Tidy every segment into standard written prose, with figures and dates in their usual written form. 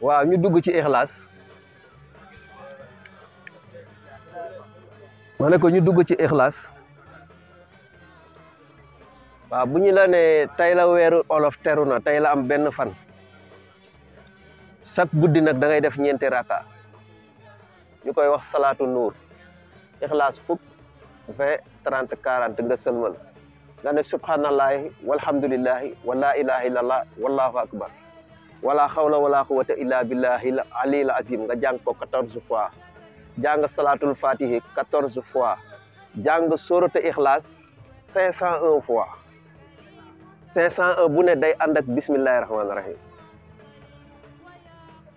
waaw ñu dugg ci ixlaas ma ne ko ñu dugg ci ixlaas waaw bu ñu la ne tey la weeru olof teru na tey la am benn fan chaque guddi nag da ngay def ñeenti raka ñu koy wax salaatu nuur ixlaas fukk 20 30 40 nga sëlmal nga ne subhanallahi walhamdulillahi wala ilaha illallah wallahu akbar wala xawla wala quwwata illa billahi aliyil azim nga jàng ko 14 fois jàng salatul fatihi 14 fois jàng sourate ixlaas 501 fois 501 bu ne day ànd ak bismillahi rahmaani rahim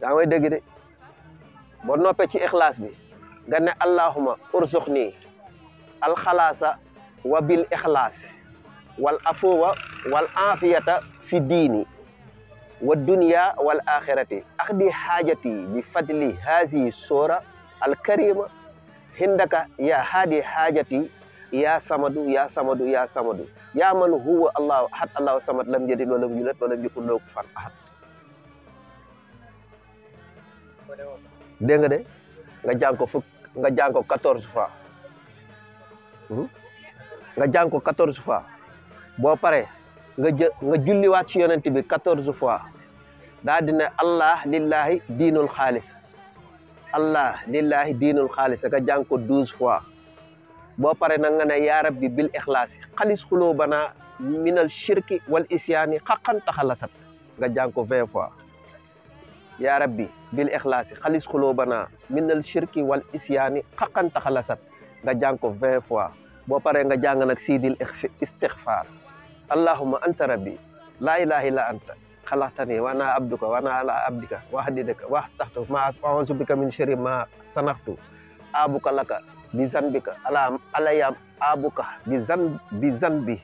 yaa ngay dégg de boo noppee ci ixlaas bi nga ne allahuma urzuqni alxalaasa wa bil ixlaas wal afuwa wal afiyata fi diini wa dunya wal axirati axdi xaajati bi fadli hazihi sura al karima hindaka ya haadi xaajati ya samadu ya samadu ya samadu ya man huwa allahu ahad allahu samad lam yalid walam yulad walam yakun lahu kufuwan ahad dégg nga de nga jàng ko fukk nga jàng ko 14 fois nga jàng ko 14 fois boo paree nga julliwaat ci yonent bi 14 fois daa di ne allah lillahi diinul xaalis allah lillahi diinul xaalis nga jàng ko 12 fois boo paree nag nga ne yaa rabbi bil ixlaasi xalis xulóobana minal shirki wal isyaani xaqan taxalasat nga jàng ko 20 fois yaa rabbi bil ixlaasi xalis xulóobana minal shirki wal isyaani xaqan taxalasat nga jàng ko 20 fois boo paree nga jàng nag siidil istixfaar allahumma anta rabbi laa ilaha illa anta xalaqtani wa ana abduka wa ana ala abdika wa hadidaka wa astaxtu ma a'uuzu bika min sharri ma sanaxtu abuka laka bi zanbika alayam abuka bi zanbi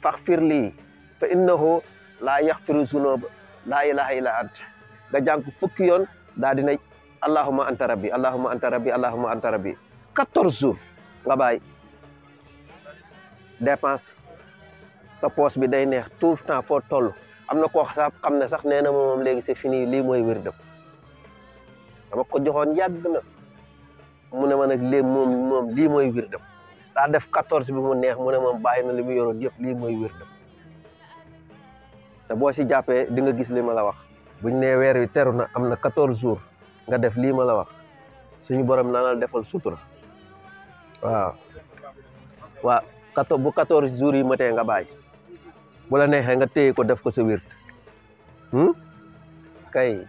faxfir lii fa innahu laa yaxfiru zunuba laa ilaha illa anta nga jàng fukki yoon daa dina allahumma anta rabbi allahumma anta rabbi allahumma anta rabbi 14 jours nga bàyyi dépense sa poche bi day neex tout le temps foo toll am na koo sax xam ne sax nee na moom léegi c'est fini lii mooy wér dëm dama ko joxoon yàgg na mu ne ma nag léegi moom lii mooy wér dëm daa def 14 bi mu neex mu ne moom bàyyi na li mu yoroon yëpp lii mooy wér dëm te boo si jàppee di nga gis li ma la wax buñ nee weer wi teru na am na 14 jours nga def lii ma la wax suñu borom naanal defal sutura waaw bu 14 jours yi matee nga bàyyi bu la neexee nga téye ko def ko sa wird kay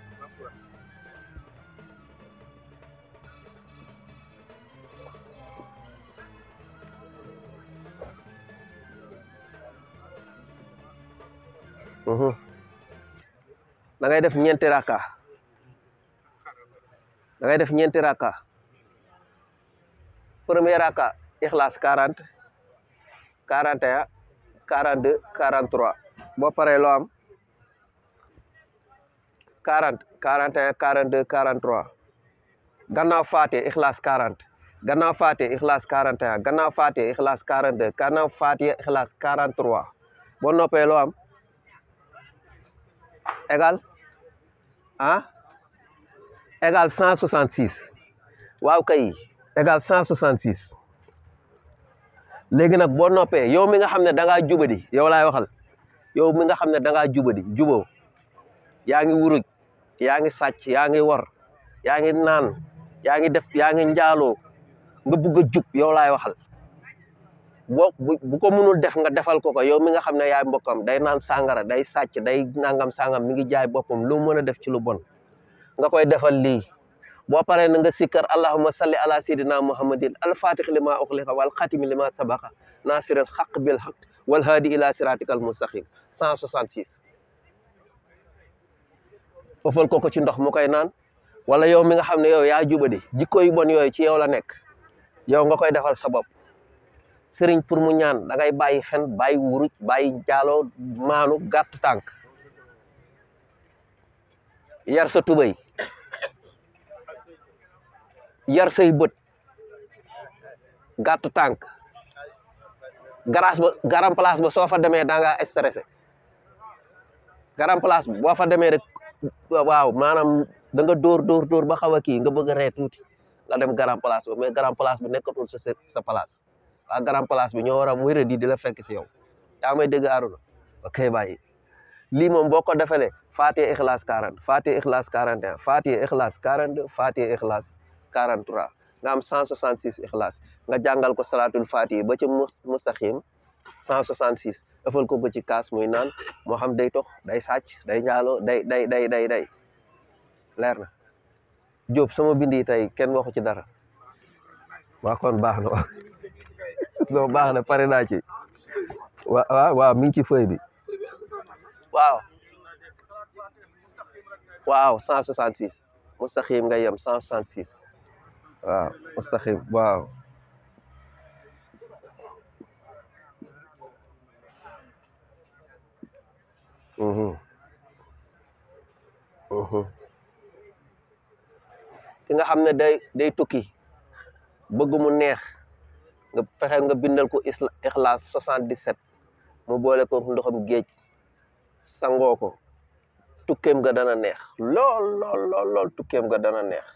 da ngay def ñeenti raka premier raka ixlaas 40 41 42 43 boo paree loo am 40 41 42 43 gannaaw faate ixlaas 40 gannaaw faate ixlaas 41 gannaaw faate ixlaas 42 gannaaw faate ixlaas 43 boo noppee loo am égal 166 waaw kay égal 166 léegi nag boo noppee yow mi nga xam ne da ngaa jubadi yow laay waxal yow mi nga xam ne da ngaa juboo yaa ngi wuruj yaa ngi sàcc yaa ngi wor yaa ngi naan yaa ngi njaaloo nga bugg a jub yow laay waxal bu ko mënul def nga defal ko yow mi nga xam ne yaay mbokkam day naan sàngara day sàcc day nangam sangam mi ngi jaay boppam lu mën a def ci lu bon nga koy defal lii boo paree na nga sikkar allahumma salli ala sayyidina muhammadin alfatix lima uxliqa wal xatimi lima sabaqa nasiril xaq bil xaq wal haadi ila siratikal mustaqim 166 fofal ko ci ndox mu koy naan wala yow mi nga xam ne yow yaa jubadi jikko yu bon yooyu ci yow la nekk yow nga koy defal sa bopp sëriñ pour mu ñaan da ngay bàyyi fen bàyyi wuruj bàyyi jaaloo maanu gàtt tànk yar sa tubay yar say bët gàtt tànk garam place ba soo fa demee da nga stressé garam place boo fa demee rek waaw maanaam da nga dóor ba xaw a kii nga bëgg a ree tuuti nga dem grand place ba mais grand place bi nekkatul sa place waa grand place bi ñoo war a wéra di la fekk si yow yaa may dégg Arona ok bàyyi lii moom boo ko defalee Fatiha Ikhlas 40 Fatiha Ikhlas 41 Fatiha Ikhlas 42 Fatiha Ikhlas 43 nga am 166 Ikhlas nga jàngal ko salatul Fatiha ba ci mustaxim 166 ëffal ko ba ci kaas muy naan moo xam day tox day sàcc day njaaloo day leer na Diop sama bindi tey kenn waxu ci dara waa kon baax na waaw non baax na pare naa ci waaw mi ngi ci feuille bi waaw 166 mustaxim nga yem 166 waaw mustaxim waaw ki nga xam ne day tukki bëgg mu neex nga fexe nga bindal ko Ikhlas 77 mu boole ko ndoxam géej sangoo ko tukkeem nga dana neex lool tukkeem nga dana neex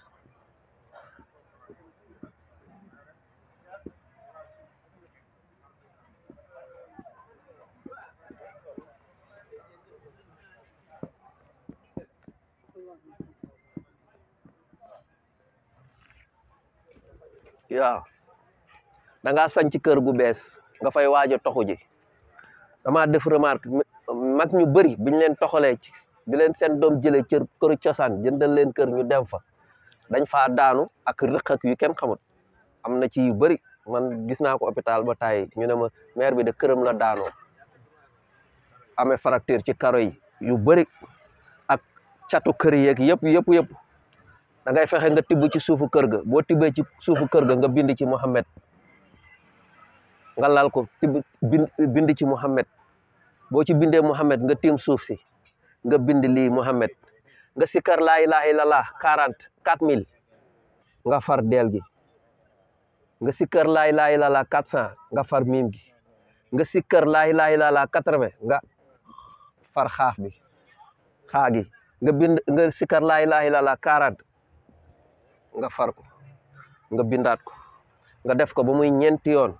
waaw da ngaa sañ ci kër gu bees nga fay waaj a toxu ji dama def remarque mag ñu bëri biñ leen toxalee ci bi leen seen doom jëlee këru cosaan jëndal leen kër ñu dem fa dañ faa daanu ak rëq yu kenn xamut am na ci yu bëri man gis naa ko hôpital ba tàyyi ñu ne ma maire bi de këram la daanoo amee fracture ci karo yi yu bëri ak catu kër yeeg yëpp da ngay fexe nga tibb ci suufu kër ga boo tibbee ci suufu kër ga nga bind ci Muhammad nga lal ko bind ci Muhammad boo ci bindee Muhammad nga tiim suuf si nga bind lii Muhammad nga sikkar laa ilaaha illallah 40 nga far deel gi nga sikkar laa ilaaha illallah 400 nga far miim gi nga sikkar laa ilaaha illallah 80 nga far xaaf bi xaa gi nga sikkar laa ilaaha illallah 40 nga far ko nga bindaat ko nga def ko ba muy ñeenti yoon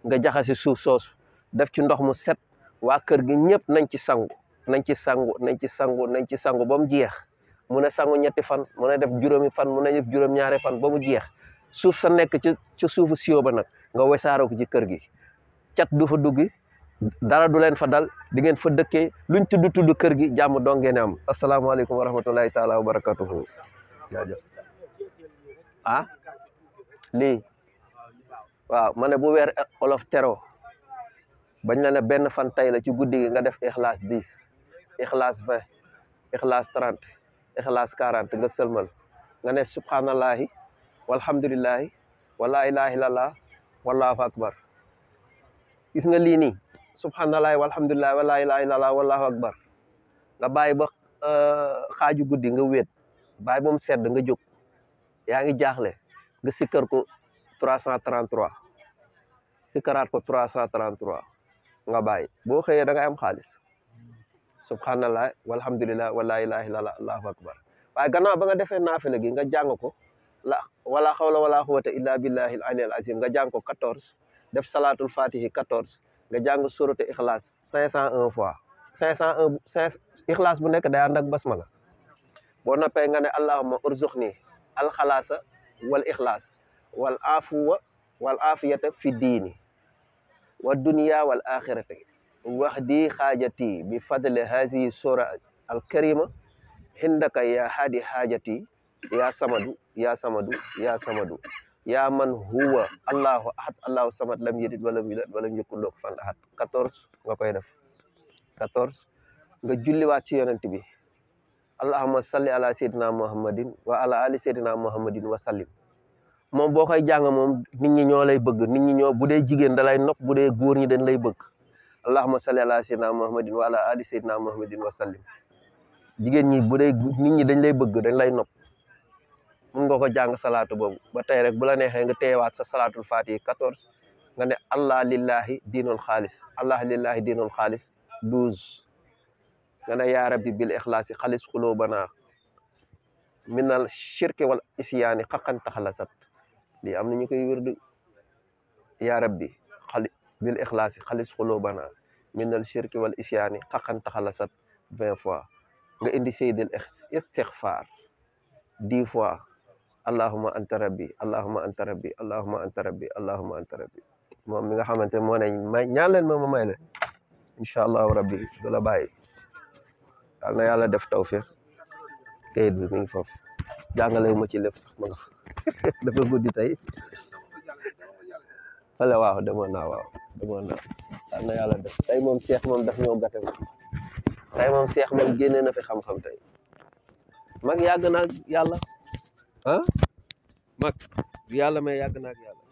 nga jaxasi suuf soosu def ci ndox mu set waa kër gi ñëpp nañ ci sangu ba mu jeex mu ne sangu ñetti fan mu ne def juróomi fan mu ne def juróom-ñaari fan ba mu jeex suuf sa nekk ci suufu siyo ba nag nga wesaaroo ko ci kër gi cat du fa duggi dara du leen fa dal di ngeen fa dëkkee luñ tudd kër gi jàmm doo ngeen am asalaamaaleykum wa rahmatullahi taala wa barakatuhu jaajëf lii waaw ma ne bu weer olof tero bañ la ne benn fan tey la ci guddi gi nga def Ikhlas 10 Ikhlas 20 Ikhlas 30 Ikhlas 40 nga sëlmal nga ne subhanallahi walhamdulillahi wala ilaha illallah wallahu akbar gis nga lii nii subhanallahi walhamdulillahi wala ilaha illallah wallahu akbar nga bàyyi ba xaaju guddi nga wéet bàyyi ba mu sedd nga jóg yaa ngi jaaxle nga sikkar ko 333 sikkaraat ko 333 nga bàyyi boo xëyee da ngay am xaalis subhanallah walhamdulillah wala ilaha illallah allahu akbar waaye gannaaw ba nga defee naafila gi nga jàng ko wala xawla wala quwwata illa billahi al ali al azim nga jàng ko 14 def salatul fatihi 14 nga jàng suratu Ikhlas 501 fois 501 Ikhlas bu nekk day ànd ak basmala boo noppee nga ne allahumma urzuqni alxalaasa wal Ikhlas wal afuwa wal afiyata fi diini wa dunya wal axirati wax di xaajati bi fadli hazihi sura al karima hindaka ya hadi xaajati ya samadu ya samadu ya samadu ya man huwa allahu ahad allahu samad lam yalid walam yulad walam yakun lahu kufuwan ahad 14 nga koy def 14 nga julliwaat ci yonent bi allahumma salli ala sayyidina muhammadin wa ala ali sayyidina muhammadin wa sallim moom boo koy jàng moom nit ñi ñoo lay bëgg nit ñi ñoo bu dee jigéen da lay nopp bu dee góor ñi dañ lay bëgg allahumma salli ala sayyidina muhammadin wa ala ali sayyidina muhammadin wa sallim jigéen ñi bu dee nit ñi dañ lay bëgg dañ lay nopp mun nga ko jàng salaatu boobu ba tey rek bu la neexee nga teewaat sa salaatul fatihi 14 nga ne allah lillahi diinul xaalis allah lillahi diinul xaalis 12 nga ne yaa rabbi bil ikhlaasi xalis xulóobana minal shirki wal isyaani xaqan taxalasat lii am na ñu koy wérdu yaa rabbi bil ixlaasi xalis xulubana minal shirki wal isyaani xaqan taxalasat 20 fois nga indi seydil istixfaar 10 fois allahuma anta rabbi allahuma anta rabbi allahuma anta rabbi allahuma anta rabbi moom mi nga xamante moo ne may ñaan leen ma may leen incha allahu rabbi du la bàyyi yal na yàlla def tawfiq kayit bi mi ngi foofu jàngale ma ci lépp sax ma nga dafa guddi tey wala waaw demoon naa yal na yàlla def tey moom seex moom daf ñoo gàtte tey moom seex moom génne na fi xam-xam tey mag yàgg na ak yàlla ah mag yàlla may yàgg na ak yàlla